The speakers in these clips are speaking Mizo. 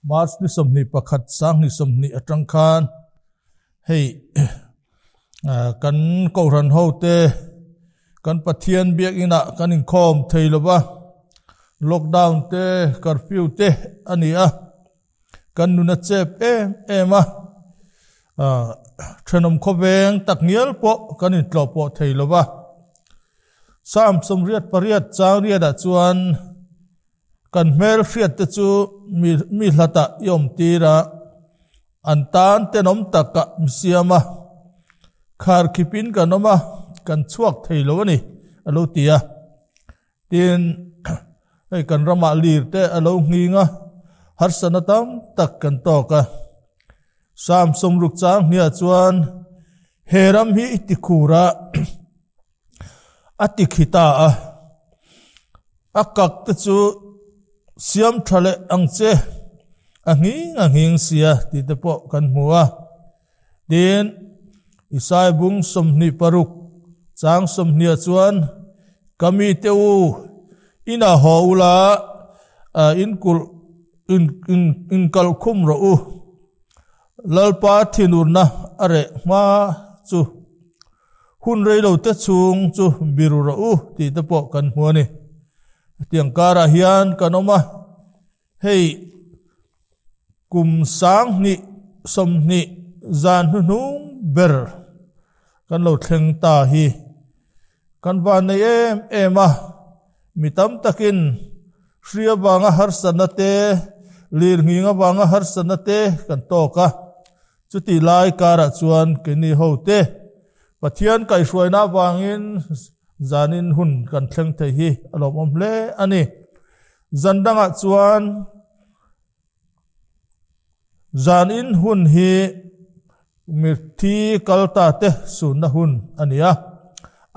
March ni 21 2020 atang khan hei kan kohhran ho te kan Pathian biak inah kan inkhawm thei lova lockdown te curfew te a ni a kan nun a chep em em a thenawm khawveng tak ngial pawh kan intlawh pawh thei lova Psalm 88 chang riatah chuan Kan hmel hriat te chu mi mi hlatah i awm tir a, an tan tenawm takah mi siam a, khar khipin kan awm a, kan chhuak thei lo a ni, a lo ti a. Tin, hei kan ramah lir te a lo nghing a, harsatna tam tak kan tawk a. Psalm 60 chang hniah chuan he ram hi i tikhur a, a ti khi ta a, a kak te chu siam tha leh ang che, a nghing a nghing sia tih te pawh kan hmu a. Tin, Isai bung 26 chang 20 ah chuan, Ka mite u, inah haw ula, in kulh in in inkalhkhum rawh u, Lalpa thinurna a reh hma chu. Hun rei lo te chhung chu biru rawh u tih te pawh kan hmu a ni. Hetiang karah hian kan awm a, hei kum 2020 zan hnuhnung ber kan lo thleng ta hi kan van nei em em a, mi tam takin hri avanga harsatna te, lirnghing avanga harsatna te kan tawk a. Chutih lai karah chuan keini hote Pathian kaihhruaina avangin zanin hun kan thleng thei hi a lawmawm hle a ni. Zan dangah chuan zanin hun hi mitthi kal ta te sunna hun a ni a,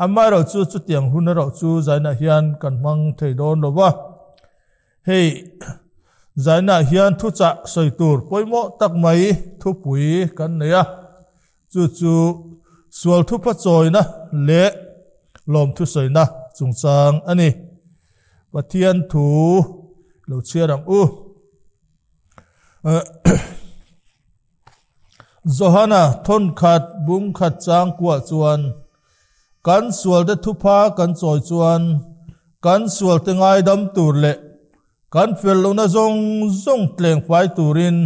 amaherawhchu chutiang hun erawh chu zainah hian kan hmang thei dawn lo va. Hei zainah hian thuchah sawi tur pawimawh tak mai thupui kan nei a, chu chu sual thupha chawina leh lawmthu sawina chungchang a ni. Pathian thu lo chhiar ang u. Johana thawnkhat bungkhat chang kuah chuan Kan sualte thupha kan chawi chuan kan sualte ngaidam tur leh kan fel lohna zawng zawng tleng fai turin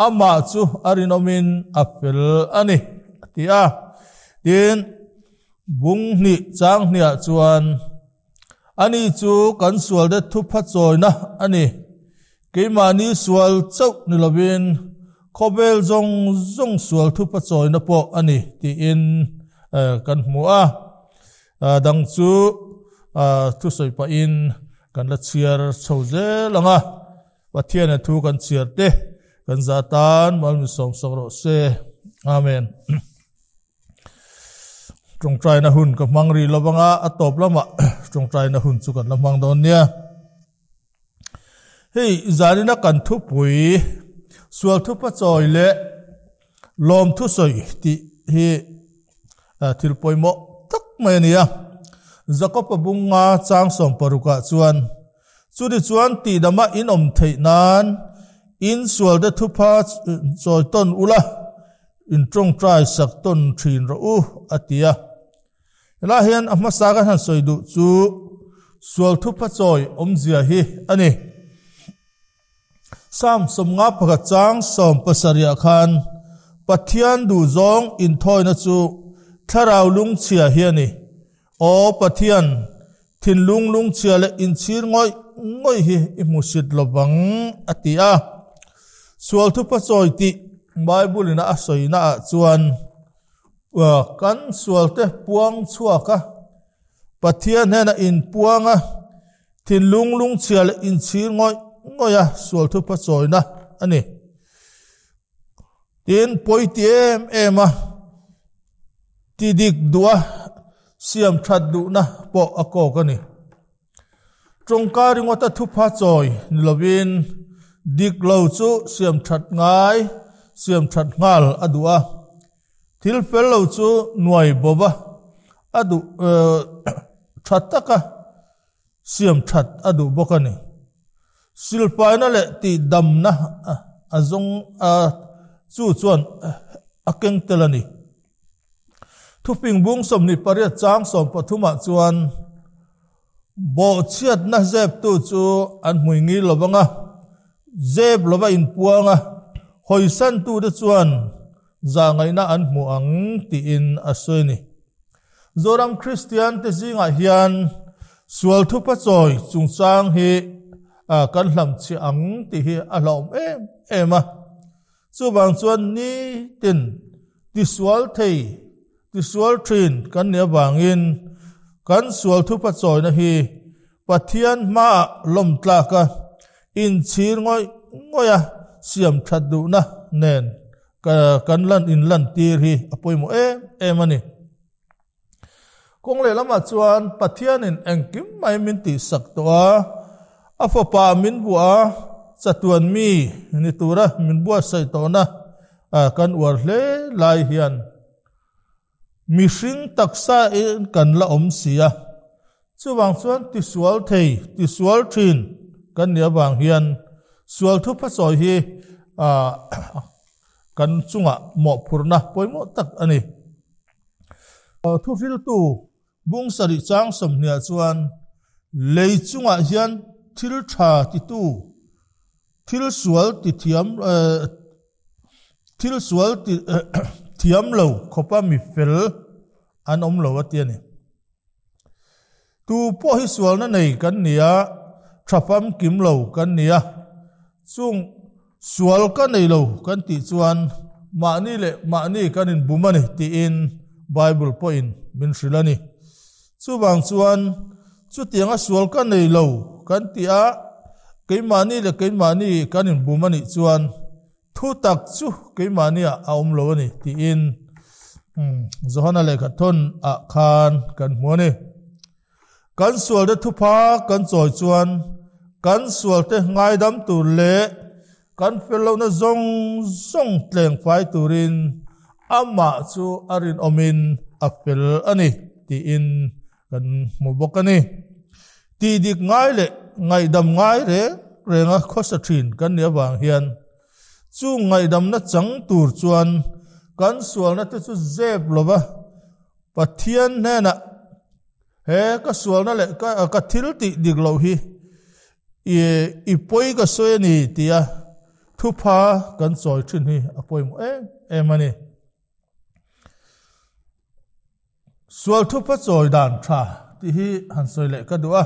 amah chu a rinawmin a fel a ni, a ti a. Tin, bung hnih chang hniah chuan ani chu kan sualte thupha chawina a ni. Keimahni sual chauh ni lovin Khawvel zawng zawng sual thupa chawina pawh a ni tiin kan hmu a, dang chu thusawi pahin kan la chhiar chho zel ang a, Pathiana thu kan chhiar te kan zah tan mal min sawm sak rawh se. Amen. Tawngtaina hun ka hmang rih lo vang a, a tawp lamah tawngtaina hun chu kan la hmang dawn nia. Hei zanina kan thupui sual thupa chawi leh lawm thusawi tih hi thil pawimawh tak mai a ni a. Jakob-a bunga chang 60 ah chuan chuni chuan tihdama in awm theih nan in sualte thupha chawi tawn ula in tawngtai sak tawn thin rawh u a ti a. Helai hian a hmasa kan han sawi duh chu sual thupha chawi awmzia hi a ni. Psalm 51 chang 70 khan Pathian duhzawng inthawina chu thlarau lungchhia hi a ni. Aw Pathian, thinlung lungchhia leh inchhir ngawih ngawih hi i hmusit lovang a ti a. Sual thupha chawi tih Bible in a sawina ah chuan Kan sualte puang chhuak a, Pathian hnenah inpuang a, thinlung lungchhia leh inchhir ngawih ngawih a sual thupha chawina a ni. Tin, pawi ti em em a, ti dik duh a, siam that duhna pawh a kawk a ni. Tawngka ringawta thupha chawi ni lovin dik lo chu siam that ngai, siam that nghal a duh a. Thil fel lo chu nuai bawva a duh tha taka siam that a duh bawk a ni. Silfaina leh tihdamna a zawng a, chu chuan a keng tel a ni. Thuping bung 28 chang 13 ah chuan bawhchhiatna zeptu chu an hmui ngil lo vang a, zep lova inpuang a, hawisantute chuan zahngaihna an hmu ang tiin a sawi a ni. Zoram Kristiante zingah hian sual thupa chawi chungchang hi kan hlamchhiah ang tih hi a hlauhawm em em a. Chuvang chuan nitin tisual thei, tisual thin kan nih avangin kan sual thupa chawina hi Pathian hmaah lawm tlak a, inchhir ngawih ngawih a siam that duhna nen kan lan in lan tir hi a pawimawh em em a ni. Kawng lehlamah chuan Pathianin engkim mai min tihsak tawh a, a fapa min buah a, chatuan mi ni tura min buatsaih tawhna kan uar hle lai hian mihring taksa in kan la awm si a, chuvang chuan tisual thei, tisual thin kan nih avang hian sual thuphasawi hi kan chungah mawhphurhna pawimawh tak a ni. Thuhriltu bung sarih chang 20 ah chuan lei chungah hian thil tha titu, thil sual ti thiam thil sual ti thiam lo khawpa mi fel an awm lo a ti a ni. Tu pawh hi sualna nei kan ni a, tha famkim lo kan ni a, chung sual ka nei lo kan tih chuan mahni leh mahni kan inbum a ni tiin Bible pawhin min hrilh a ni. Chuvang chuan chutianga sual ka nei lo kan tih a, keimahni leh keimahni kan inbum a nih chuan Thu tak chu keimahniah a awm lo a ni tiin Johana lehkha thawn ah khan kan hmu a ni. Kan sualte thupha kan chawi chuan kan sualte ngaidam tur leh kan fel lohna zawng zawng tleng fai turin amah chu a rinawmin a fel a ni tiin kan hmu bawk a ni. Tih dik ngai leh ngaihdam ngai reng renga khawsa thin kan nih avang hian chu ngaihdamna chang tur chuan kan sualna te chu zep lova Pathian hnenah he ka sualna leh ka thil tih dik loh hi i pawi ka sawi a ni tia thupha kan chawi thin hi a pawimawh em em a ni. Sual thupa chawi dan tha tih hi han sawi leh ka duh a.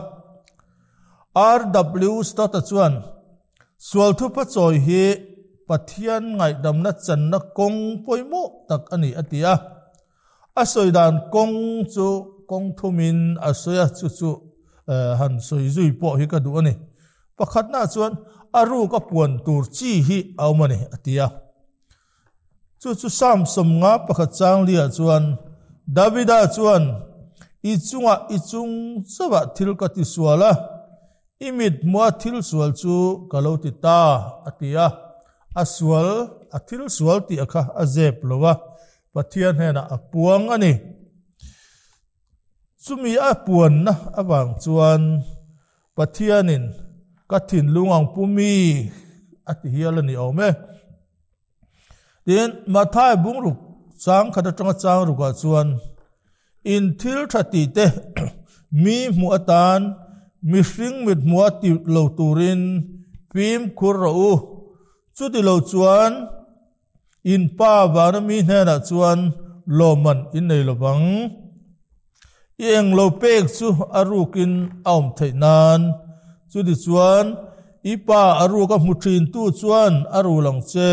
RW Stott-a chuan, Sual thupa chawi hi Pathian ngaihdamna channa kawng pawimawh tak a ni a ti a. A sawi dan kawng chu kawng thumin a sawi a, chu chu han sawi zui pawh hi ka duh a ni. Pakhatnaah chuan a ruk a puan tur chi hi a awm a ni a ti a. Chu chu Psalm 51 chang liah chuan Davida chuan, I chungah i chung chauhah thil ka ti sual a, i mit hmuha thil sual chu ka lo ti ta, a ti a. A sual, a thil sual tih a kha a zep lo a, Pathian hnenah a puang a ni. Chumi a puanna avang chuan Pathianin ka thinlung ang pu mi a ti hial a ni awm e. Tin, Mathai bungruk chang khat atanga chang rukah chuan in thil tha tih te mi hmuh atan mihring mit hmuh a ti lo turin fimkhur rawh u. Chuti lo chuan In pa vana mi hnenah chuan lawmman in nei lo vang. I eng lo pek chu a rukin a awm theih nan. Chutichuan i pa a ruk a hmu thintu chuan a rul ang che,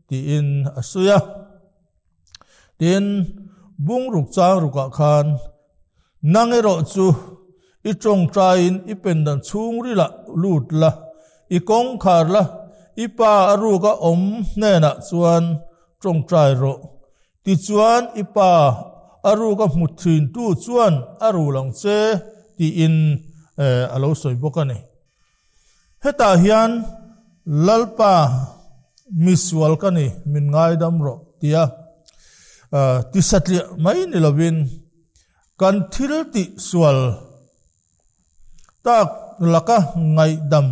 tiin a sawi a. Tin, bungruk chang rukah khan Nang erawh chu i tawngtaiin i pendan chhungrilah lut la, i kawngkhar la, i pa a ruk a awm hnenah chuan tawngtai rawh. Tichuan i pa a ruk a hmu thintu chuan a rul ang che tiin a lo sawi bawk a ni. Hetah hian Lalpa misual ka ni, min ngaidam rawh tia ti satliah mai ni lovin kan thil tih sual tak laka ngaihdam.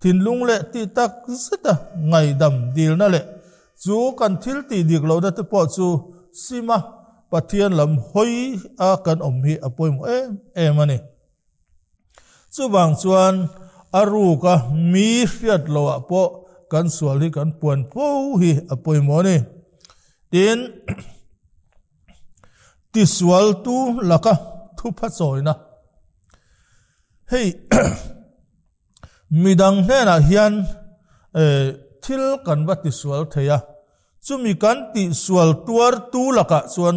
Thinlung leh tih tak zeta ngaihdam dilna leh chu kan thil tih dik lohna te pawh chu sima Pathian lam hawi a kan awm hi a pawimawh em em a ni. Chuvang chuan a ruka mi hriat lohah pawh kan sual hi kan puan fo hi a pawimawh a ni. Tin, tisualtu laka thupha chawina. Hei midang hnenah hian thil kan va tisual thei a, chumi kan tihsual tuartu lakah chuan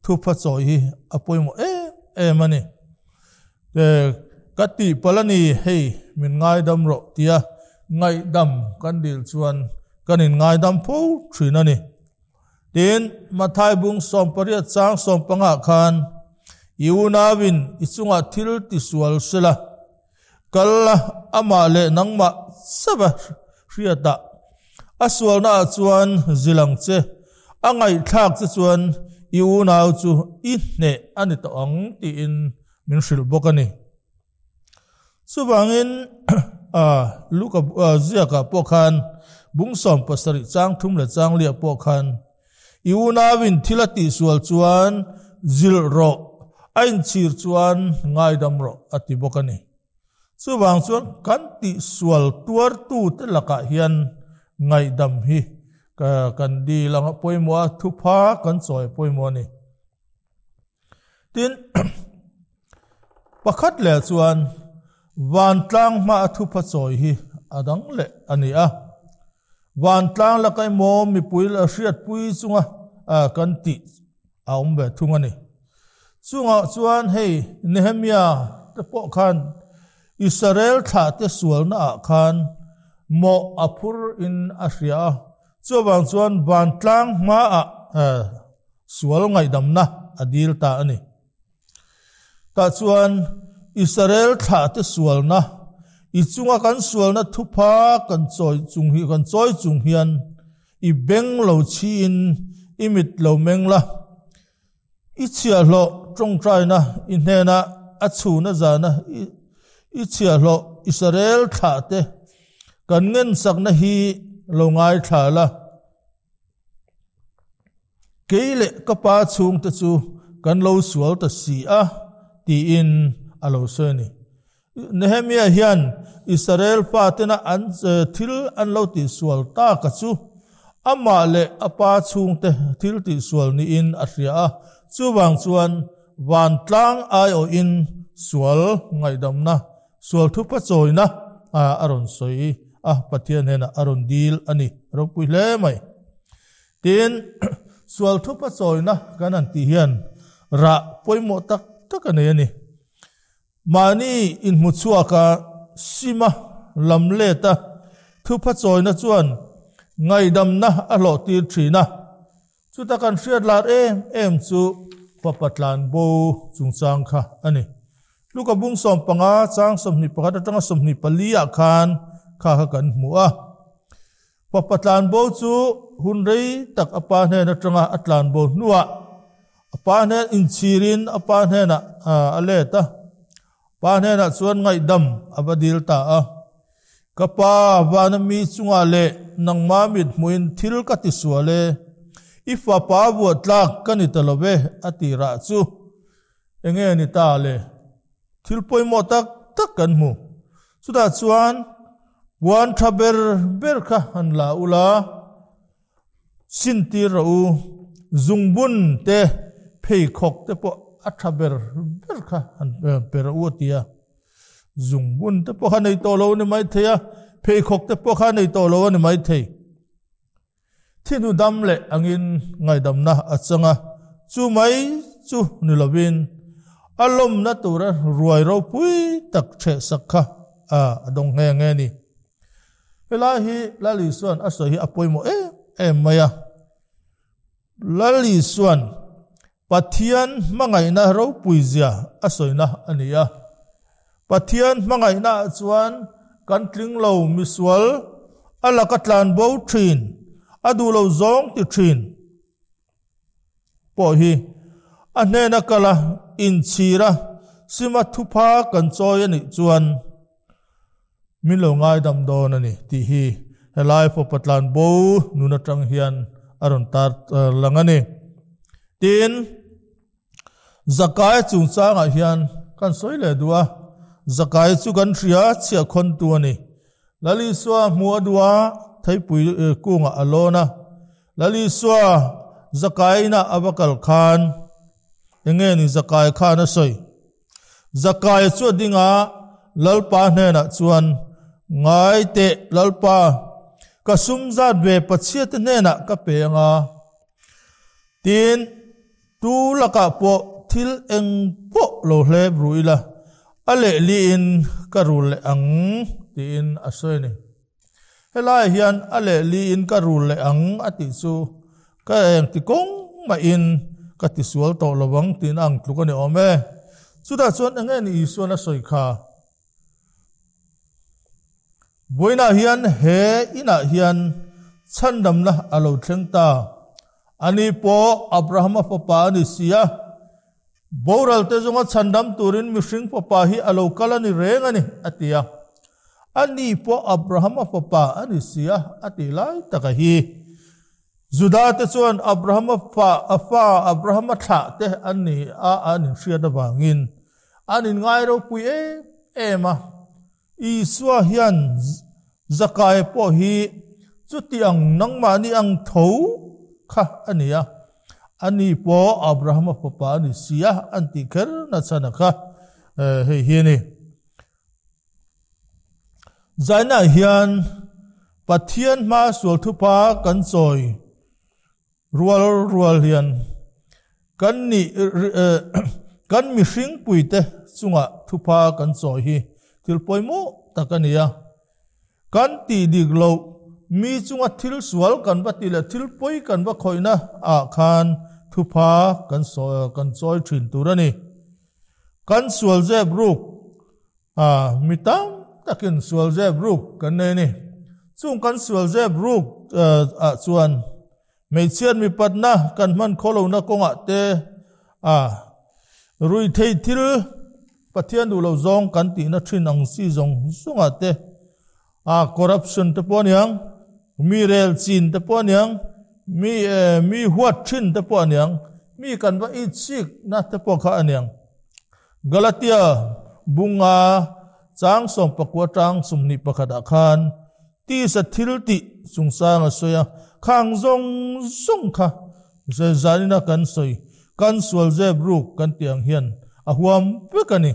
thupha chawi hi a pawimawh em em a ni. Ka tihpalh a ni, hei min ngaidam rawh tia ngaihdam kan dil chuan kan inngaidam fo thin a ni. Tin, Mathai bung 18 chang 15 khan, I unauin i chungah thil tisual sela, kal la, amah leh nangmah chauh a hriatah a sualnaah chuan zil ang che, a ngaihthlak che chuan i unau chu i hneh a ni tawh ang tiin min hrilh bawk a ni. Chuvangin Luka ziakah pawh khan bung 17 chang thum leh chang liah pawh khan i unauin thil a tihsual chuan zilh rawh, a inchhir chuan ngaidam rawh a ti bawk a ni. Chuvang chuan kan tihsual tuartute lakah hian ngaihdam hi kan dil ang a pawimawh a, thupha kan chawi a pawimawh a ni. Tin, pakhat leh chuan vantlang hma a thupha chawi hi a dang leh a ni a. Vantlang laka emaw mipui la hriatpui chunga kan tih a awm ve thung a ni. Chungah chuan hei Nehemia te pawh khan Israel thlahte sualna ah khan mawh a phur in a hria a, chuvang chuan vantlang hmaah Sual ngaihdamna a dil ta a ni. Tah chuan Israel thlahte sualna, i chunga kan sualna thupha kan chawi chung hi kan chawi chung hian i beng lo chhiin i mit lo meng la, i chhiahhlawh tawngtaina i hnena a chhuna zana i chhiahhlawh Israel thlahte kan ngensakna hi lo ngaithla la. Kei leh ka pa chhungte chu kan lo sual ta si a, tiin a lo sawi a ni. Nehemia hian Israel fatena an thil an lo tihsual taka chu amah leh a pa chhungte thil tihsual niin a hria a, chuvang chuan vantlang aiawhin sual ngaihdamna, sual thupa chawina a rawn sawi a, Pathian hnenah a rawn dil a ni. Ropui hle mai. Tin, sual thupa chawina kan han tih hian rah pawimawh tak tak a nei a ni. Mahni inhmu chhuaka sima lam leta thupa chawina chuan ngaihdamna a hlawhtir thin a. Chuta kan hriat lar em em chu fapa tlanbo chungchang kha a ni. Luka bung 15 chang 21 atanga 24 ah khan kha kha kan hmu a. Fapa tlanbo chu hun rei tak a pa hnen atanga a tlanbo hnuah a pa hnen inchhirin a pa hnenah a let a. Pa hnenah chuan ngaihdam a va dil ta a. Ka pa, vana mi chungah leh nangmah mit hmuhin thil ka ti sual e. I fapa vuah tlak ka ni ta lo ve, a ti rah chu. Enge ni ta le? Thil pawimawh tak tak kan hmu. Chutah chuan puan tha ber ber kha han la ula, sintir rawh u, zungbun te, pheikhawk te pawh a tha ber ber kha han pe rawh u a ti a. Zungbun te pawh kha nei tawh lo a ni maithei a, pheikhawk te pawh kha nei tawh lo a ni maithei. Thihnu dam leh angin ngaihdamna a chang a, chu mai chu ni lovin a lawmna tura ruai ropui tak ṭhehsak kha a dawng nghe nghe a ni. Helai hi Lal Isua'n a sawi hi a pawimawh em em mai a. Lal Isua'n Pathian hmangaihna ropui zia a sawina a ni a. Pathian hmangaihnaah chuan kan tling lo misual a laka tlan bo thin, a duh lo zawng ti thin pawh hi a hnena kala inchhira sima thupha kan chawi a nih chuan. Min lo ngaidam dawn a ni tih hi helai fawpa tlan bo nun atang hian a rawn tar lang a ni. Tin, Zakai chungchangah hian kan sawi leh duh a, Zakai chu kan hria chhiah khawntu a ni. Lal Isua hmu a duh a, theipui kungah a lawn a. Lal Isua Zakai inah a va kal khan enge ni Zakai khan a sawi? Zakaia chu a ding a, Lalpa hnenah chuan, Ngai teh, Lalpa, ka sum zat ve Pathiate hnenah ka pe ang a. Tin, tu lakah pawh thil eng pawh lo hlep ru ila, a lehliin ka rul leh ang, tiin a sawi a ni. Helaiah hian a lehliin ka rul leh ang a tih chu ka engti kawng mahin ka tisual tawh lo ang tiin a ang tluk a ni awm e. Chutah chuan eng nge ni Isuan a sawi kha? Vawiinah hian he inah hian chhandamna a lo thleng ta. Ani pawh Abrahama fapa a ni si a. Boral te zawnga chhandam turin mihring fapa hi a lo kal a ni reng a ni, a ti a. A ni pawh Abrahama fapa a ni si a, a tih lai taka hi. Juda te chuan Abrahama fa, a fa Abrahama thlah te an ni a an inhriat avangin an inngai ropui em em a. Isua hian Zakaia pawh hi chuti ang nangmahni ang tho kha a ni a, ani pawh Abrahama fapa a ni si a an tih kher nachhan a kha hei hi a ni. Zainah hian Pathian hma sual thupa kan chawi Rual rual hian kan nih kan mihring puite chungah thupha kan chawi hi thil pawimawh tak a ni a. Kan tih dik loh mi chunga thil sual kan va tih leh thil pawi kan va khawihna ah khan thupha kan kan chawi thin tur a ni. Kan sual zep ruk A, mi tam takin sual zep ruk kan nei a ni. Chung kan sual zep ruk ah chuan hmeichhiat mipatna kan hman khaw lohna kawngah te a ruihtheih thil Pathian duh lo zawng kan tihna thin ang chi zawng zawngah te a corruption te pawh a niang, mi rel chin te pawh a niang, mi mi huat thin te pawh a niang, mi kan va itsikna te pawh kha a niang. Galatia bunga chang sawmpakua tang 21 ah khan tisa thil tih chungchang a sawi a, khang zawng zawng kha zanin a kan sawi, kan sual zep ruk kan tih ang hian a huam vek a ni.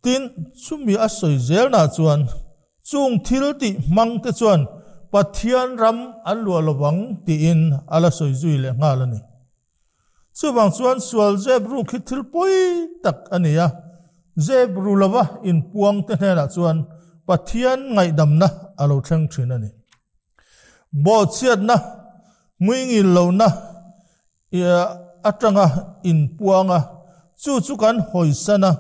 Tin, chumi a sawi zelna chuan chung thil tih hmang te chuan Pathian ram an luah lovang tiin a la sawi zui leh nghal a ni. Chuvang chuan sual zep ruk hi thil pawi tak a ni a, zep ru lova inpuang te hnenah chuan Pathian ngaihdamna a lo thleng thin a ni. Bawhchhiatna, hmuingil lohna atanga inpuang a, chu chu kan hawisan a.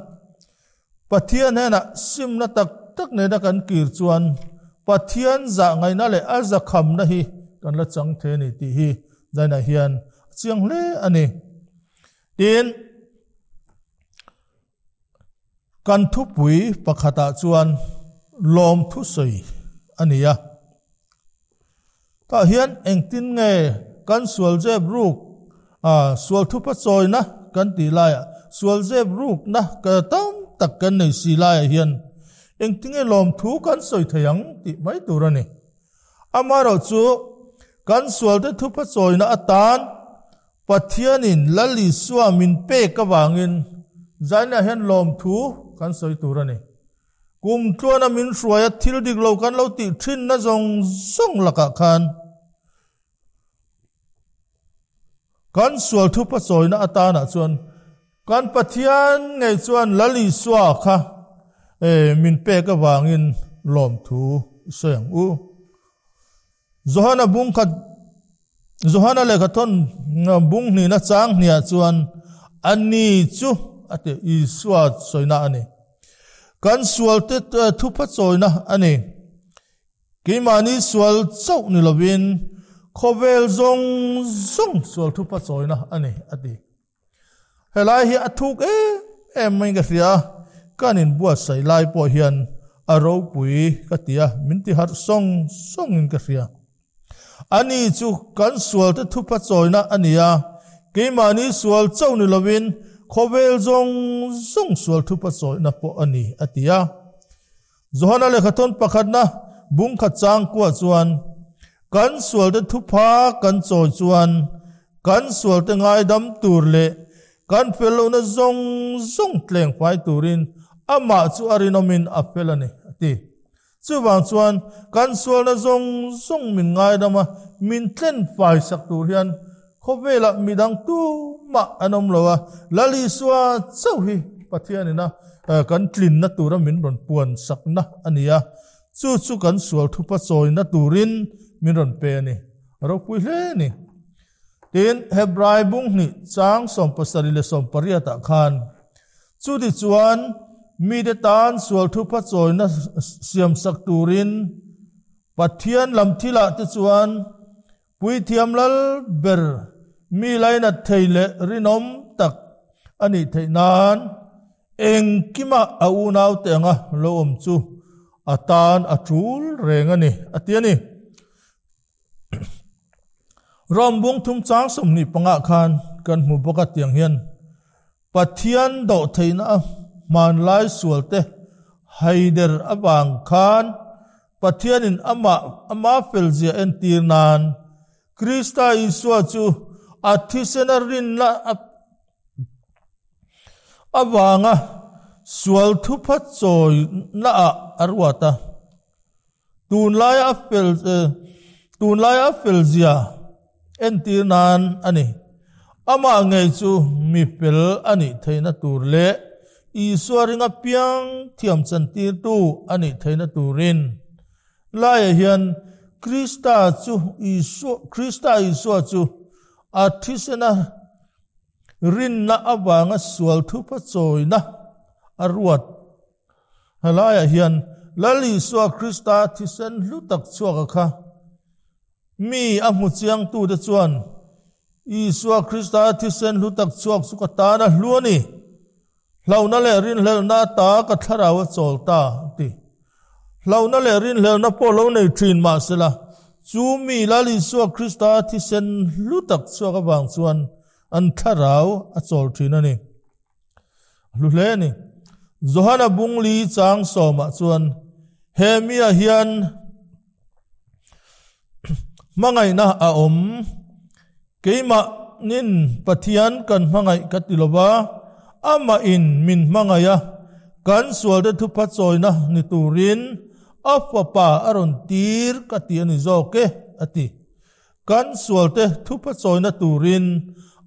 Pathian hnenah simna tak tak nena kan kir chuan Pathian zah ngaihna leh a zakhamna hi kan la chang thei a ni tih hi zainah hian a chiang hle a ni. Tin, kan thupui pakhatah chuan lawmthu sawi a ni a. Tah hian engtin nge kan sual zep ruk a sual thupa chawina kan tih laiah sual zep rukna ka tam tak kan nei si laiah hian engtinge lawmthu kan sawi thei ang tih mai tur a ni. Amaherawh chu kan sualte thupa chawina atan Pathianin Lal Isua min pek avangin zainah hian lawmthu kan sawi tur a ni. Kum tluana min hruaia thil dik lo kan lo tih thinna zawng zawng lakah khan kan sual thupa chawina atanah chuan kan Pathian ngei chuan Lal Isua kha min pek avangin lawmthu i sawi ang u. Johana bung khat Johana lehkha thawn bung hnihna chang hniah chuan ani chu a ti Isua sawina a ni. Kan sual te thupha chawina a ni. Keimahni sual chauh ni lovin khawvel zawng zawng sual thupha chawina a ni a ti. Helai hi a thuk em em mai ka hria. kan inbuatsaih lai pawh hian a ropui ka ti a, min ti harh sawng sawngin ka hria. Ani chu kan sualte thupha chawina a ni a, keimahni sual chauh ni lovin khawvel zawng zawng sual thupha chawina pawh a ni, a ti a. Johana lehkhathawn pakhatna bungkhat changkua chuan, Kan sualte thupha kan chawi chuan kan sualte ngaidam tur leh kan fel lohna zawng zawng tleng fai turin amah chu a rinawmin a fel a ni, a ti. Chuvang chuan kan sualna zawng zawng min ngaidam a, min tlen fai sak tur hian khawvelah midang tumah an awm lo a, Lal Isua chauh hi Pathianin a kan tlinna tura min rawn puan sakna a ni a, chu chu kan sual thupa chawina turin min rawn pe a ni. A ropui hle a ni. Tin, Hebrai bung hnih chang 77 leh 80 ah khan, Chutichuan, mite tan sual thupa chawina siamsak turin Pathian lam thilah te chuan Puithiam lal ber mi lainat thei leh rinawm tak a nih theih nan engkimah a unaute anga lo awm chu a tan a tul reng a ni, a ti a ni. Rom bung thum chang 25 khan kan hmu bawk a tiang hian Pathian dawh theihna a hmanlai sualte haider avang khan Pathianin amah ama felzia entir nan Krista Isua chu a thisena rinna avanga sual thupha chawina ah a ruat a. Tunlaia a fel tunlaia a fel zia entir nan a ni. Amah ngei chu mi fel a nih theihna tur leh Isua ringa piang thiam chantirtu a nih theihna turin laiah hian Krista chu Isua Krista Isua chu a thisena rinna avanga sual thupa chawina a ruat. Helaiah hian Lal Isua Krista thisen hlu tak chhuak a kha. Mi a hmu chiangtute chuan, Isua Krista thisen hlu tak chhuak chu ka tan a hlu a ni. Hlauhna leh rinhlelhna ata ka thlarau a chawl ta, a ti. Hlauhna leh rinhlelhna pawh lo nei thin mahsela, chu mi Lal Isua Krista thisen hlu tak chhuak avang chuan an thlarau a chawl thin a ni. A hlu hle a ni. Johana bungli chang sawmah chuan he miah hian hmangaihna a awm. Keimah nin Pathian kan hmangaih ka ti lova, amah in min hmangaih a, kan sualte thupha chawina ni turin a fapa a rawn tir ka ti a ni zawk e, a ti. Kan sualte thupha chawina turin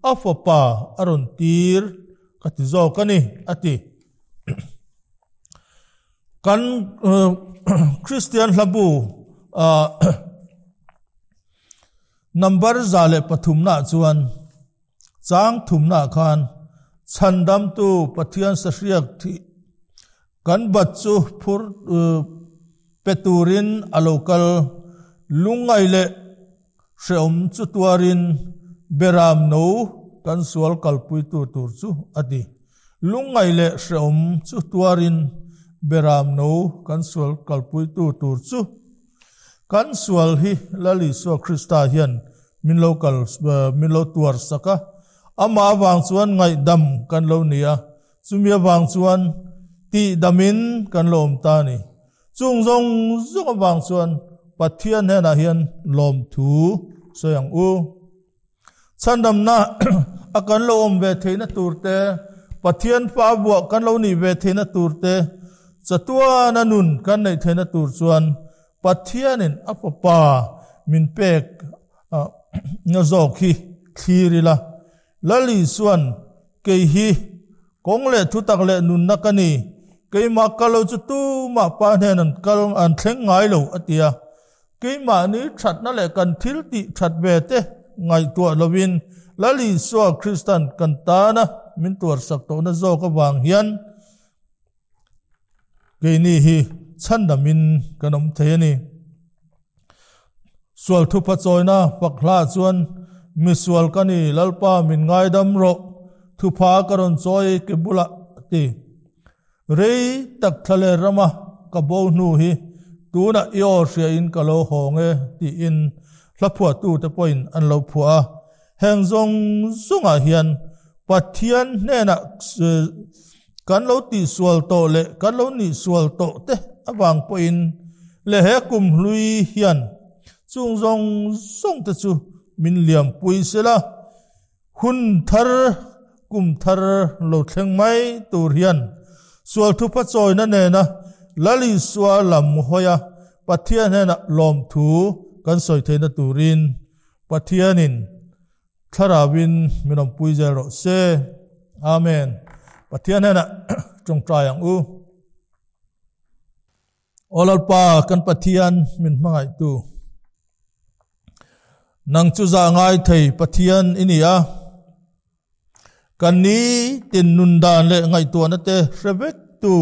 a fapa a rawn tir ka ti zawk a ni, a ti. Kan Kristian hlabu number 103 naah chuan chang thumnaah khan Chhandamtu Pathian sahriak thih kan bat chu phur pe turin a lo kal. Lungngai leh hrehawm chu tuarin Beram no kan sual kalpuitu tur chu a ti. Lungngai leh hrehawm chu tuarin Beram no kan sual kalpuitu tur chu. Kan sual hi Lal Isua Krista hian min lo kal min lo tuar sak a, amah avang chuan ngaihdam kan lo ni a, chumi avang chuan tihdamin kan lo awm ta a ni. Chung zawng zawng avang chuan Pathian hnenah hian lawmthu sawi ang u. Chhandamna a kan lo awm ve theihna tur te, Pathian fa buah kan lo nih ve theihna tur te, chatuana nun kan neih theihna tur chuan Pathianin a fapa min pek na zawk hi thlir ila. Lal Isuan, Kei hi kawng leh thutak leh nunna ka ni, keimah ka lo chu tumah pa hnen an kal an thleng ngai lo, a ti a. Keimahni thatna leh kan thil tih that ve te ngaihtuah lovin Lal Isua Kristan kan tana min tuarsak tawhna zawk avang hian keini hi chhandamin kan awm thei a ni. Sual thupha chawina fak hla chuan misual ka ni Lalpa min ngaidam rawh thupha ka rawn chawi ke bulah a ti. Rei tak thlaler rama ka bo hnu hi tunah i aw hriain ka lo hawng e tiin hla phuahtute pawhin an lo phuah a. Heng zawng zawngah hian Pathian hnenah kan lo tihsual tawh leh kan lo nihsual tawh te avang pawhin leh he kum hlui hian chung zawng zawng te chu min liampui sela, hun thar kum thar lo thleng mai tur hian sual thupa chawina nena Lal Isua lam hawia Pathian hnenah lawmthu kan sawi theihna turin Pathianin Thlarauin min awmpui zel rawh se. Amen. Pathian hnenah tawngtai ang u. Aw Lalpa kan Pathian min hmangaihtu. Nang chu za ngai thei Pathian i ni a. Kan ni tin nun dan leh ngaihtuahna te hre vek tu.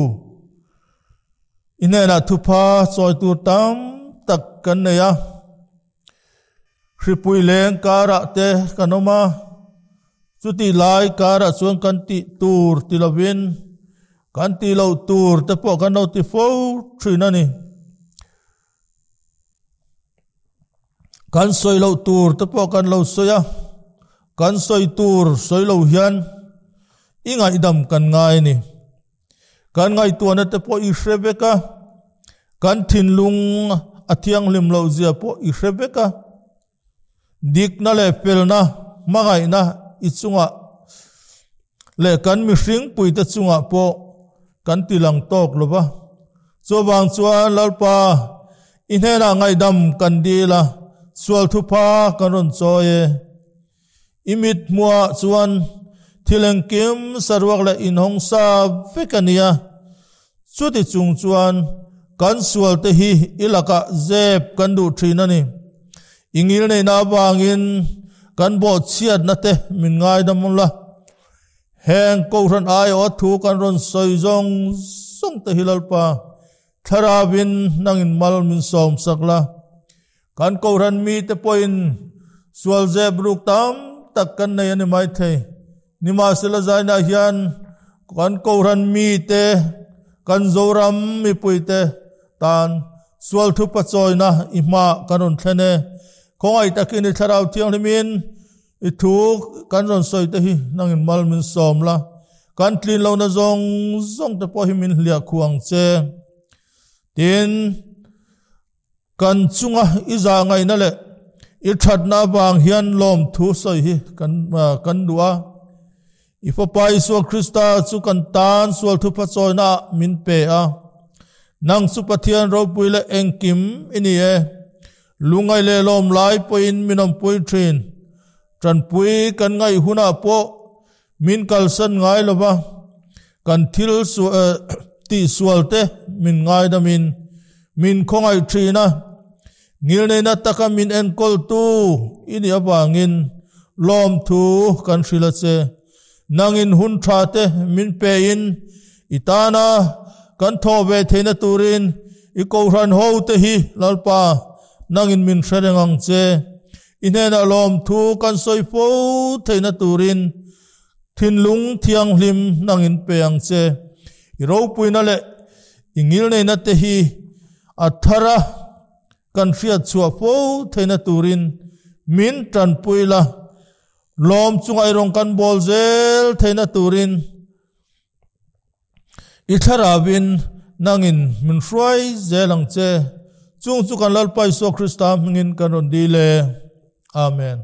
I hnenah thupha chawi tur tam tak kan nei a. Hripui leng karah te kan awm a, chutih lai karah chuan kan tih tur ti lovin kan tih loh tur te pawh kan lo ti fo thin a ni. Kan sawi loh tur te pawh kan lo sawi a, kan sawi tur sawi lo hian i ngaihdam kan ngai a ni. Kan ngaihtuahna te pawh i hre vek a, kan thinlung a thianghlim loh zia pawh i hre vek a. Dikna leh felna, hmangaihna i chungah leh kan mihring puite chungah pawh kan ti lang tawk lo va. Chuvang chuan Lalpa, i hnenah ngaihdam kan dil a, sual thupha kan rawn chawi e. I mit hmuah chuan thil engkim saruak leh inhawng sa vek a nia. Chuti chung chuan kan sualte hi i lakah zep kan duh thin a ni. I ngilneihna avangin kan bawhchhiatna te min ngaidam la. Heng Kohhran aiawh a thu kan rawn sawi zawng zawng te hi Lalpa Thlarauin nangin mal min sawmsak la. Kan Kohhran mite pawhin sual zep ruk tam tak kan nei a ni maithei. Nimahsela zainah hian kan Kohhran mite, kan Zoram mipuite tan sual thupa chawina i hmaah kan rawn thlen e. Khawngaih takin i Thlarau Thianghlimin i thu kan rawn sawi te hi nangin mal min sawm la, kan tlin lohna zawng zawng te pawh hi min hliah khuh ang che. Tin. Kan chunga i zah ngaihna leh i thatna avang hian lawmthu sawi hi kan kan duh a. I Fapa Isua Krista chu kan tan sual thupha chawina ah min pe a. Nang chu Pathian ropui leh engkim i ni e. Lungngaih leh lawm lai pawhin min awmpui thin. Tanpui kan ngaih hunah pawh Min kalsan ngai lo va, kan thil tihsual te min ngaidamin min khawngaih thin a, ngilneihna taka min enkawltu i nih avangin lawmthu kan hrilh a che. Nangin hun tha te min pein i tana kan thawh ve theihna turin i kohhran ho te hi Lalpa nangin min hre reng ang che. I hnenah lawmthu kan sawi fo theihna turin thinlung thianghlim nangin pe ang che. I ropuina leh i ngilneihna te hi a thar a, kan hriat chhuah fo theihna turin min tanpui la, lawm chunga i rawn kan bawl zel theihna turin I thlarauin nangin min hruai zel ang che. Chung chu kan Lalpa Isua Krista hmingin kan rawn dil e. Amen.